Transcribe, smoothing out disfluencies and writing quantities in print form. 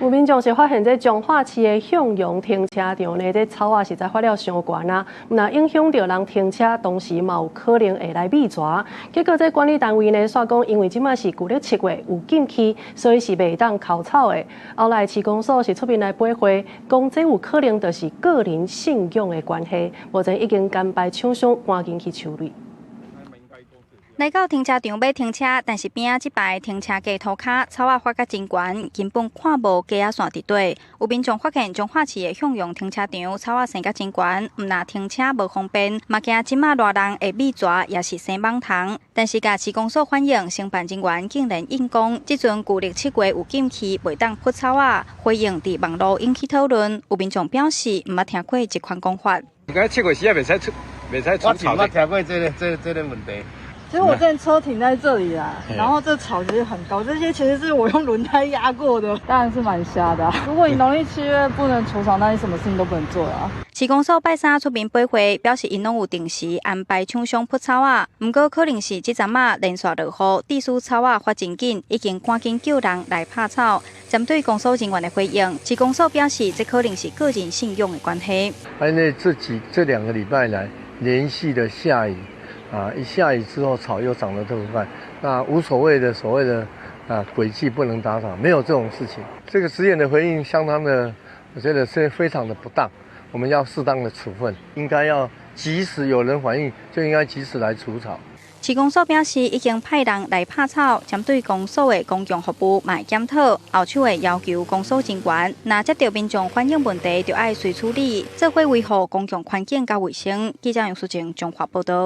有民眾是發現這彰化市的向陽停車場呢，這草仔實在發了傷懸啊，毋但影響著人停車，同時嘛有可能會來覕蛇。結果這管理單位呢，煞講因為這馬是舊曆七月有禁區，所以是袂當摳草的。後來市公所是出面來駁回，講這有可能就是個人信仰的關係，目前已經安排廠商趕緊去處理。來到停車場欲停車，但是邊仔這排停車格塗跤草仔發甲真懸，根本看無街仔線佇底。有民眾發現彰化市的向陽停車場草仔生甲真懸，毋但停車無方便，嘛驚這馬熱人會覕蛇，抑是生蠓蟲。但是共市公所反映，承辦人員竟然應講，這陣舊曆七月有禁區，袂當撥草仔。回應佇網路引起討論，有民眾表示毋捌聽過這款講法。你講七月時也袂使出，袂使除草。我聽過這個問題。其實我之前車停在這裡啦，然後這草其實很高，這些其實是我用輪胎壓過的，當然是蠻瞎的。如果你農曆七月不能除草，那你什麼事情都不能做啊。市公所拜三出面駁回，表示𪜶攏有定時安排廠商撥草仔，毋過可能是這陣仔連續落雨，致使草仔發真緊，已經趕緊叫人來拍草。針對公所人員的回應，市公所表示，這可能是個人信仰的關係。因為這兩個禮拜來連續的下雨。啊！一下雨之後，草又長得特別快。那無所謂的所謂的啊，鬼季不能打草，沒有這種事情。這個職員的回應相當的，我覺得是非常的不當。我們要適當的處分，應該要及時有人反映，就應該及時來除草。市公所表示，已經派人來拍草，針對公所的公共服務嘛會檢討，後續會要求公所人員，若接到民眾反映問題，就愛隨處理，做伙維護公共環境佮衛生。記者楊淑靜綜合報道。